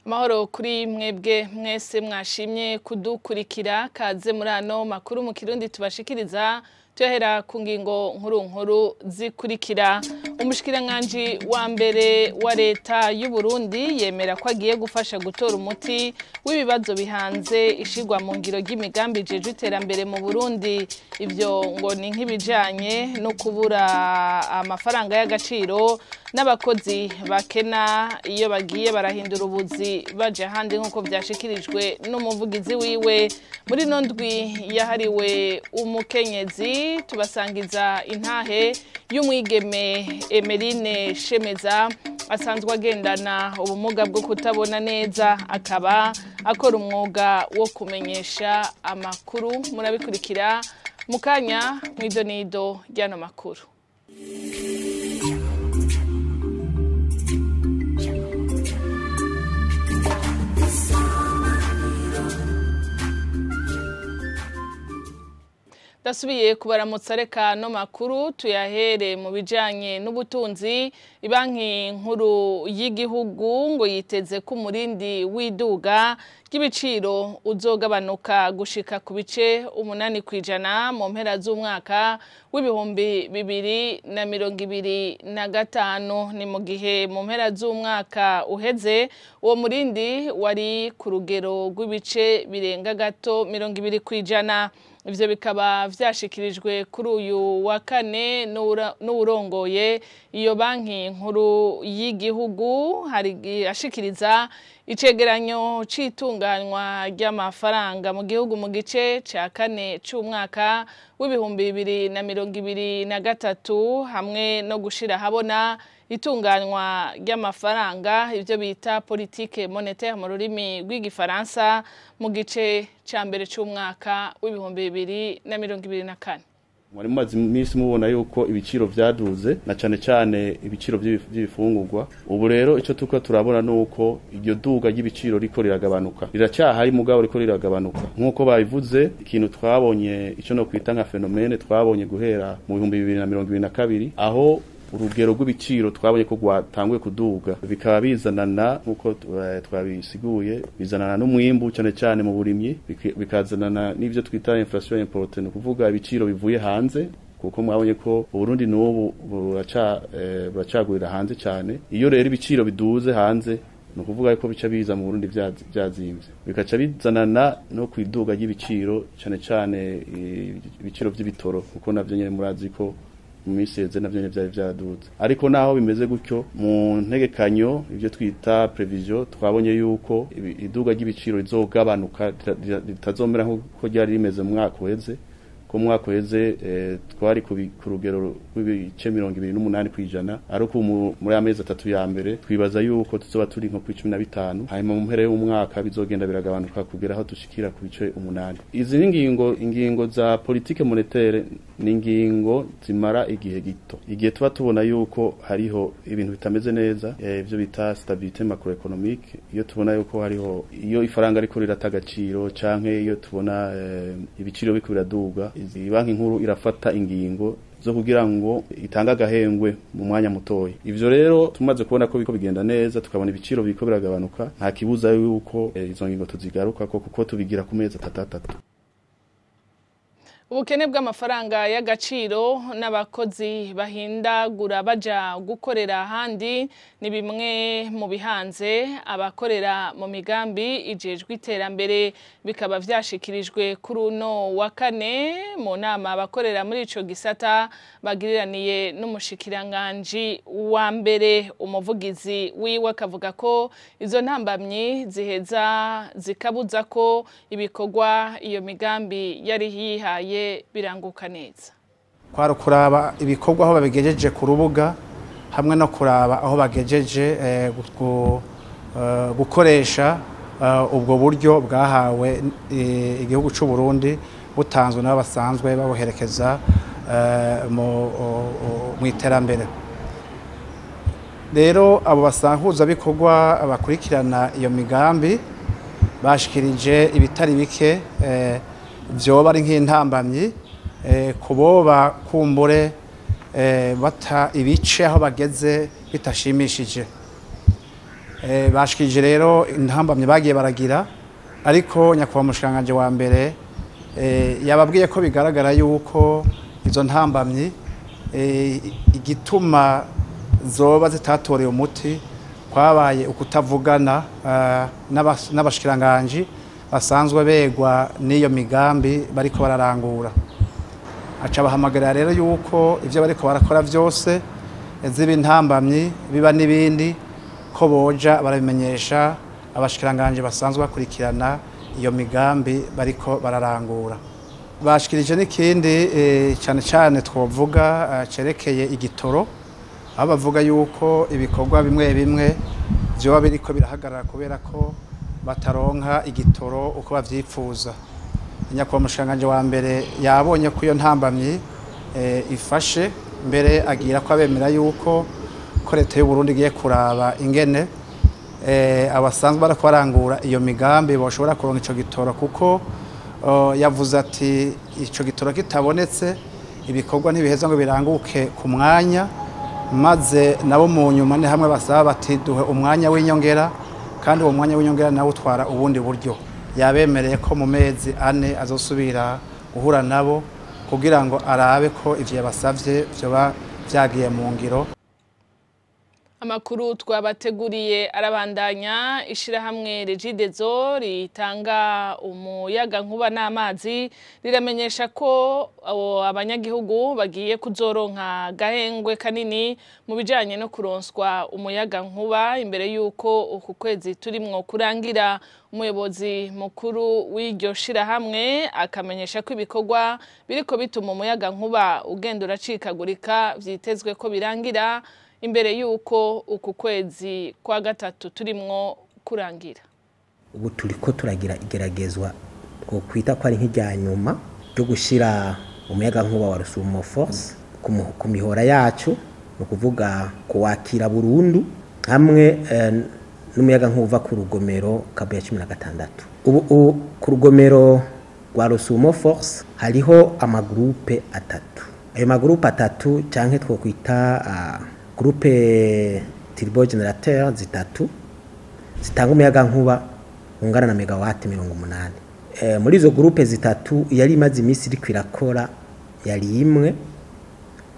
Amahoro kuri mwebwe mwese mwashimye kudukurikira, kaze muri ano makuru mu Kirundi tubashikiriza. Tuyahera ku ngingo nkuru nkuru zikurikira. Umushikiranganji wa mbere wa leta y'u Burundi yemera ko agiye gufasha gutora umuti w'ibibazo bihanze ishigwa mu ngiro ry'imigambi ijejwe iterambere mu Burundi. Ivyo ngo ni nk'ibijanye no kubura amafaranga y'agaciro n'abakozi bakena iyo bagiye barahindura ubuzi baje ahandi, nk'uko vyashikirijwe n'umuvugizi wiwe. Muri no ndwi yahariwe umukenyezi, tubasangiza intahe y'umwigeme Emeline Shemeza asanzwe agendana ubumuga bwo kutabona neza, akaba akora umwuga wo kumenyesha amakuru. Murabikurikira mukanya mw'idonido ry'ano makuru. Dasubiye kubaramutsa, reka no makuru tuyahere mu bijanye n'ubutunzi. Ibanki nkuru y'igihugu ngo yiteze ko umurindi w'iduga ry'ibiciro uzogabanuka gushika ku bice 8% mu mpera z'umwaka w'2025. Ni mu gihe mu mpera z'umwaka uheze uwo murindi wari ku rugero rw'ibice birenga gato 20%. Ivyo bikaba vyashikirijwe kuri uyu wa kane n'uwurongoye iyo banki nkuru y'igihugu, hari ashikiriza icegeranyo c'itunganywa ry'amafaranga mu gihugu mu gice ca kane c'umwaka w'2023, hamwe no gushira habona itunganywa ry'amafaranga, ivyo bita politique monétaire mu rurimi rw'igifaransa, mu gice ca mbere c'umwaka w'2024. Mwari mumaze iminsi mubona yuko ibiciro vyaduze, na cane cane ibiciro vy'ibifungurwa. Ubu rero ico turiko turabona nuko iryo duga ry'ibiciro riko riragabanuka, riracahari mugabo riko riragabanuka. Nkuko babivuze, ikintu twabonye, ico no kwita nka phénomène twabonye guhera mu 2022, aho urugero rw'ibiciro twabonye ko rwatanguye kuduga, bikaba bizanana nkuko twabisiguye, bizanana n'umwimbu cyane cyane mu burimyi, bikazanana n'ivyo twita inflation importée, ni ukuvuga ibiciro bivuye hanze, kuko mwabonye ko Uburundi n'ubu buracagurira hanze cyane. Iyo rero ibiciro biduze hanze, ni ukuvuga ko bica biza mu Burundi vyazimvye, bikaca bizanana no kwiduga ry'ibiciro, cyane cyane ibiciro vy'ibitoro, kuko navyo nyene murazi ko mu minsi iheze navyo nyene vyari vyaduze. Ariko naho bimeze gutyo, mu ntegekanyo, ivyo twita prévision, twabonye yuko iduga ry'ibiciro rizogabanuka, ritazomera nkuko ryari rimeze mu mwaka uheze, ko mu mwaka uheze twari ku rugero rw'ibice 28%, ariko muri amezi 3 ya mbere twibaza yuko tuzoba turi nko ku 15, hanyuma mu mpera y'umwaka bizogenda biragabanuka kugera aho dushikira ku bice 8. Izi ni ingingo za politique monétaire, ni ingingo zimara igihe gito, igihe tuba tubona yuko hariho ibintu bitameze neza, ivyo bita stabilité macroéconomique. Iyo tubona yuko hariho, iyo ifaranga riko rirata agaciro, canke iyo tubona ibiciro biko biraduga, banki nkuru irafata ingingo zo kugira ngo itange agahengwe mu mwanya mutoya. Ivyo rero tumaze kubona ko biko bigenda neza, tukabona ibiciro biko biragabanuka, nta kibuza yuko izo ngingo tuzigaruka ko, kuko tubigira ku mezi 3. Ubukene bw'amafaranga y'agaciro n'abakozi bahindagura baja gukorera ahandi ni bimwe mu bihanze abakorera mu migambi ijejwe iterambere, bikaba vyashikirijwe kuri uno wa kane mu nama abakorera muri ico gisata bagiriraniye n'umushikiranganji wa mbere. Umuvugizi wiwe akavuga ko izo ntambamyi ziheza zikabuza ko ibikorwa iyo migambi yari yihaye biranguka neza. Kwari kuraba ibikorwa aho babigejeje ku rubuga, hamwe no kuraba aho bagejeje gukoresha ubwo buryo bwahawe igihugu c'u Burundi, butanzwe n'abo basanzwe babuherekeza mu iterambere. Rero abo basankuza bikorwa bakurikirana iyo migambi bashikirije ibitari bike vyoba ari nk'intambamyi kuboba kumbure bata ibice aho bageze bitashimishije. Bashikije rero intambamye bagiye baragira, ariko nyakubahwa umushikiranganji wa mbere yababwiye ko bigaragara yuko izo ntambamyi igituma zoba zitatorewe umuti kwabaye ukutavugana n'abashikiranganji basanzwe begwa n'iyo migambi bariko bararangura. Aca bahamagarira rero yuko ivyo bariko barakora vyose ziba intambamyi biba n'ibindi ko boja barabimenyesha abashikiranganji basanzwe bakurikirana iyo migambi bariko bararangura. Bashikirije n'ikindi cyane cyane twovuga cerekeye igitoro, aho bavuga yuko ibikorwa bimwe bimwe vyoba biriko birahagarara kubera ko bataronka igitoro uko bavyipfuza. Nyakubahwa umushikiranganji wa mbere yabonye ko iyo ntambamyi ifashe, mbere agira ko abemera yuko ko leta y'u Burundi igiye kuraba ingene abasanzwe bariko barangura iyo migambi boshobora kuronka ico gitoro, kuko yavuze ati ico gitoro kitabonetse ibikorwa ntibiheza ngo biranguke ku mwanya, maze nabo mu nyuma ni hamwe basaba bati duhe umwanya w'inyongera, kandi uwo mwanya w'inyongera nawo utwara ubundi buryo. Yabemereye ko mu mezi 4 azosubira guhura nabo kugira ngo arabe ko ivyo yabasavye vyoba vyagiye mu ngiro. Amakuru twabateguriye arabandanya. Ishirahamwe Regideso ritanga umuyaga nkuba n'amazi riramenyesha ko abanyagihugu bagiye kuzoronka gahengwe kanini mu bijanye no kuronswa umuyaga nkuba imbere yuko uku kwezi turimwo kurangira. Umuyobozi mukuru w'iryo shirahamwe akamenyesha ko ibikorwa biriko bituma umuyaga nkuba ugenda uracikagurika vyitezwe ko birangira imbere yuko uku kwezi kwa gatatu turimwo kurangira. Ubu turiko turagira igeragezwa ko kwita ko ari nk'irya nyuma ryo gushira umuyaga nkuba wa Rusumo Force ku mihora yacu, no kuvuga kuwakira burundu hamwe n'umuyaga nkuba ku rugomero Kabuya 16. Ubu ku rugomero rwa Rusumo Force hariho amagrupe atatu. Ayo magrupe atatu canke twokwita groupe turbo generateur zitatu zitanga umuyaga nkuba ungana na megawati 80. Muri izo groupe zitatu yari imaze iminsi iriko irakora yari imwe,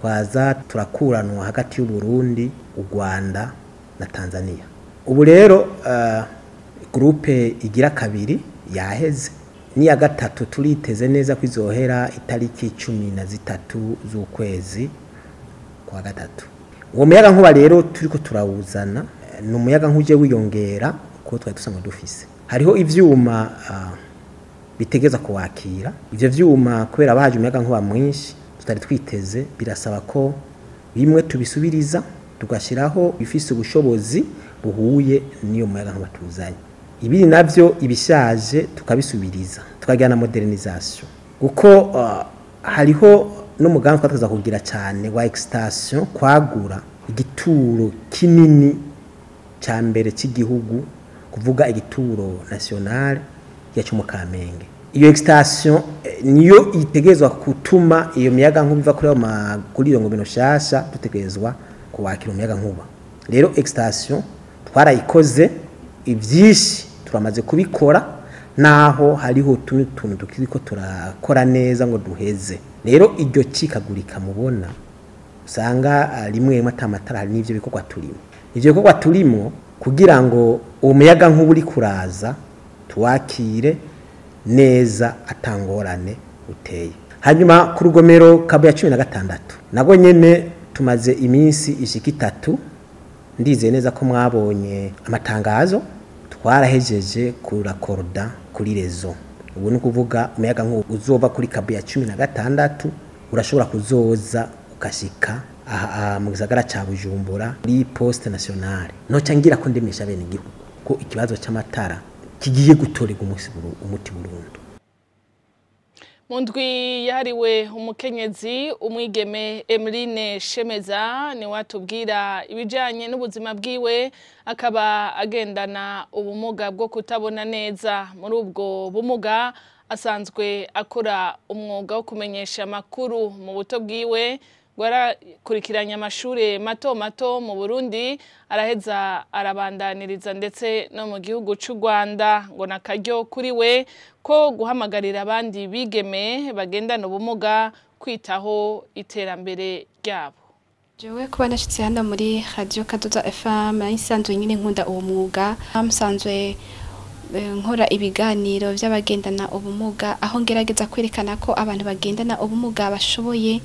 twaza turakuranwa hagati y'u Burundi, u Rwanda na Tanzania. Ubu rero groupe igira kabiri yaheze, n'iya gatatu turiteze neza ko izohera itariki 13 z'ukwezi kwa gatatu. Uwo muyaga nkuba rero turiko turawuzana ni umuyaga nkuje wiyongera kuko twari dusanzwe dufise. Hariho ivyuma bitegeza kuwakira. Ivyo vyuma kubera bahaje umuyaga nkuba mwinshi tutari twiteze, birasaba ko bimwe tubisubiriza tugashiraho bifise ubushobozi buhuye n'iyo muyaga nkuba tuzanye. Ibiri navyo ibishaje tukabisubiriza tukajyana modernisation, kuko hariho n'umugambi twateza kugira cyane wa extension, kwagura igituro kinini ca mbere cy'igihugu, kuvuga igituro national ya cyo mu Kamenge. Iyo extension niyo itegezwa kutuma iyo miyaga nkuba iva kuri ayo maguriro ngo binoshasha dutegezwa kuwakira umuyaga nkuba. Rero extension twarayikoze, ivyinshi turamaze kubikora, naho hariho utundi tuntu tukiriko turakora neza ngo duheze. Rero iryo cikagurika mubona usanga rimwe rimwe atamatara, hari n'ivyo bikorwa turimo. Ivyo bikorwa turimo kugira ngo umuyaga nkuba uri kuraza tuwakire neza atangorane uteye. Hanyuma ku rugomero Kabuya 16 nago nyene tumaze iminsi ishika 3, ndizeye neza ko mwabonye amatangazo, twarahejeje kurakorda kuri rezo. Ubu ni kuvuga umuyaga nkuba uzova kuri Kabuya 16 urashobora kuzoza ukashika aha mu gisagara ca Bujumbura kuri Poste Nationale. Noca ngira ko ndemesha bene igihugu ko ikibazo c'amatara kigiye gutorerwa umuti burundu. Mu ndwi yahariwe umukenyezi, umwigeme Emeline Shemeza ni watubwira ibijanye n'ubuzima bwiwe, akaba agendana ubumuga bwo kutabona neza. Muri ubwo bumuga asanzwe akora umwuga wo kumenyesha amakuru. Mu buto bwiwe Gwarakurikiranye amashure mato mato mu Burundi, araheza arabandaniriza ndetse no mu gihugu c'u Rwanda. Ngo nakaryo kuri we ko guhamagarira abandi bigeme bagendana ubumuga kwitaho iterambere ryabo. Jewe kuba nashitse hano muri Radio Kadoza FM, nsanzwe nyine nkunda uwo mwuga, nsanzwe nkora ibiganiro by'abagendana ubumuga, aho ngerageza kwerekana ko abantu bagendana ubumuga bashoboye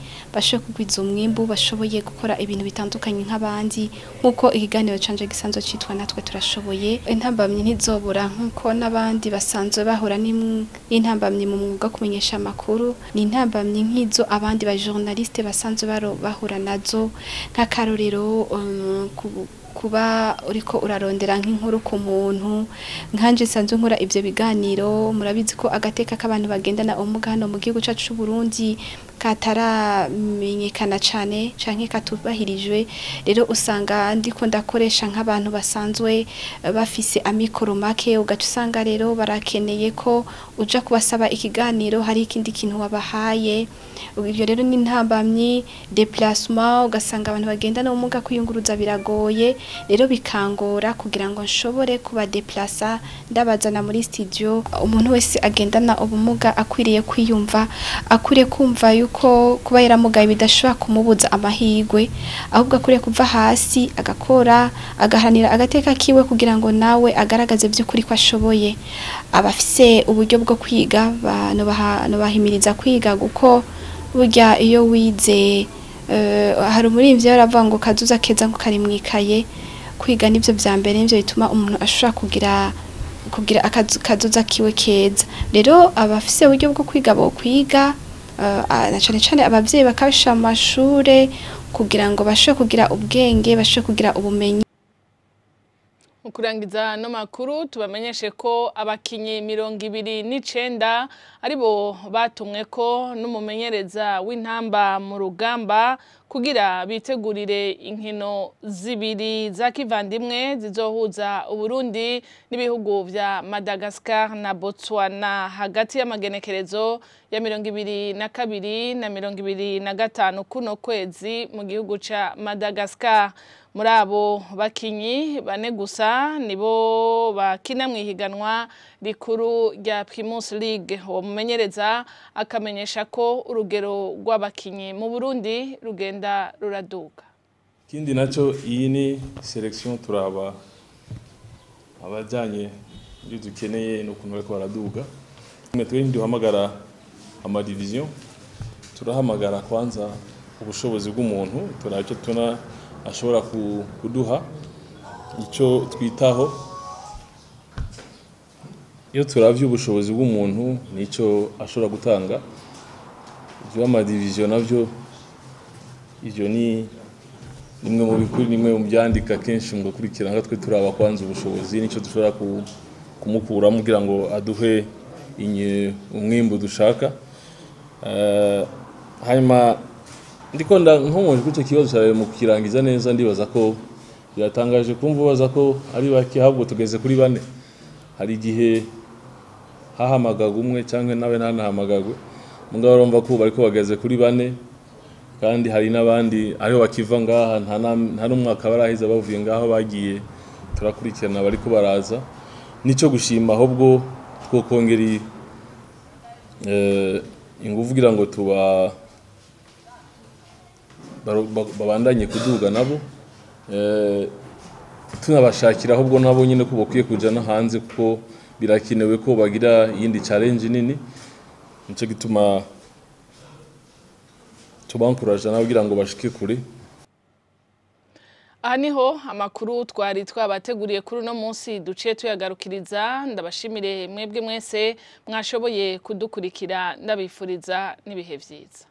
kugwiza umwimbu, bashoboye gukora ibintu bitandukanye nk'abandi, nkuko ikiganiro canje gisanzwe citwa Natwe Turashoboye. Intambamyi ntizobura nkuko n'abandi basanzwe bahura n'intambamyi mu mwuga kumenyesha amakuru. Ni intambamyi nk'izo abandi ba journaliste basanzwe bahura nazo, nk'akarorero kuba uriko urarondera nk'inkuru ku muntu. Nkanje sanzwe nkora ivyo biganiro, murabizi ko agateka k'abantu bagendana ubumuga hano mu gihugu cacu c'u Burundi kataramenyekana cane canke katubahirijwe. Rero usanga ndiko ndakoresha nk'abantu basanzwe bafise amikoro make, ugaca usanga rero barakeneye ko uja kubasaba ikiganiro hari ikindi kintu wabahaye. Ibyo rero ni intambamyi. Déplacement, ugasanga abantu bagendana ubumuga kwiyunguruza biragoye, rero bikangora kugira ngo nshobore kuba déplacer ndabazana muri studio. Umuntu wese agendana ubumuga akwiriye kwiyumva, akwiriye kumva yuko kuba yaramugaye bidashobora kumubuza amahirwe, ahubwo akwiriye kuva hasi agakora, agaharanira agateka kiwe kugira ngo nawe agaragaze by'ukuri ko ashoboye. Abafise uburyo bwo kwiga bahimiriza kwiga, kuko burya iyo wize, hari umuririmbyi yaravuga ngo kazuza keza ngo kari mwikaye. Kwiga nivyo vya mbere, nivyo bituma umuntu ashobora kugira akazuza kiwe keza. Rero abafise uburyo bwo kwiga bo kwiga, na cane cane abavyeyi bakabisha mu mashure kugira ngo bashobore kugira ubwenge, bashobore kugira ubumenyi. Mu kurangiza no makuru, tubamenyeshe ko abakinyi 29 aribo batumwe ko n'umumenyereza w'Intamba mu Rugamba kugira bitegurire inkino zibiri za kivandimwe zizohuza Uburundi n'ibihugu vya Madagascar na Botswana hagati y'amagenekerezo ya 22 na 25 kuno kwezi mu gihugu ca Madagascar. Muri abo bakinyi, bane gusa nibo bakina mwihiganwa rikuru rya Primus League. Uwo mumenyereza akamenyesha ko urugero rw'abakinyi mu Burundi rugenda ruraduka. Ikindi nacyo, iyi ni sélection, turaba abajyanye ibyo dukeneye n'ukuntu bariko baraduga. Twe ntiduhamagara ama division, turahamagara kwanza ubushobozi bw'umuntu, turaba icyo tuna ashobora kuduha, icyo twitaho. Iyo turavye ubushobozi bw'umuntu n'icyo ashobora gutanga, ivyo ama division navyo, ivyo ni nimwe mu bikuri, nimwe mu byandika kenshi ngo kurikirana. Twe turaba kwanza ubushobozi n'icyo dushobora kumukuramo kugira ngo aduhe umwimbu dushaka. Hanyuma ndiko nkomoje kuri icyo kibazo cyawe, mu kukirangiza neza, ndibaza ko biratangaje kumva ubaza ko ari bake, ahubwo tugeze kuri bane. Hari igihe hahamagaga umwe cyangwa nawe ntanahamagagwe, mugabo urumva ko bariko bageze kuri bane, kandi hari n'abandi ariho bakiva ngaha, nta n'umwaka baraheza bavuye ngaho bagiye, turakurikirana bariko baraza. Nico gushima, ahubwo twokongera ingufu kugira ngo tuba babandanye kuduga nabo, tunabashakira ahubwo nabo nyine ko bakwiye kuja no hanze, kuko birakenewe ko bagira iyindi challenge nini. Nico gituma tubankuraje nabo kugira ngo bashike kure. Aha niho amakuru twari twabateguriye kuri uno munsi duciye tuyagarukiriza. Ndabashimire mwebwe mwese mwashoboye kudukurikira, ndabifuriza n'ibihe vyiza.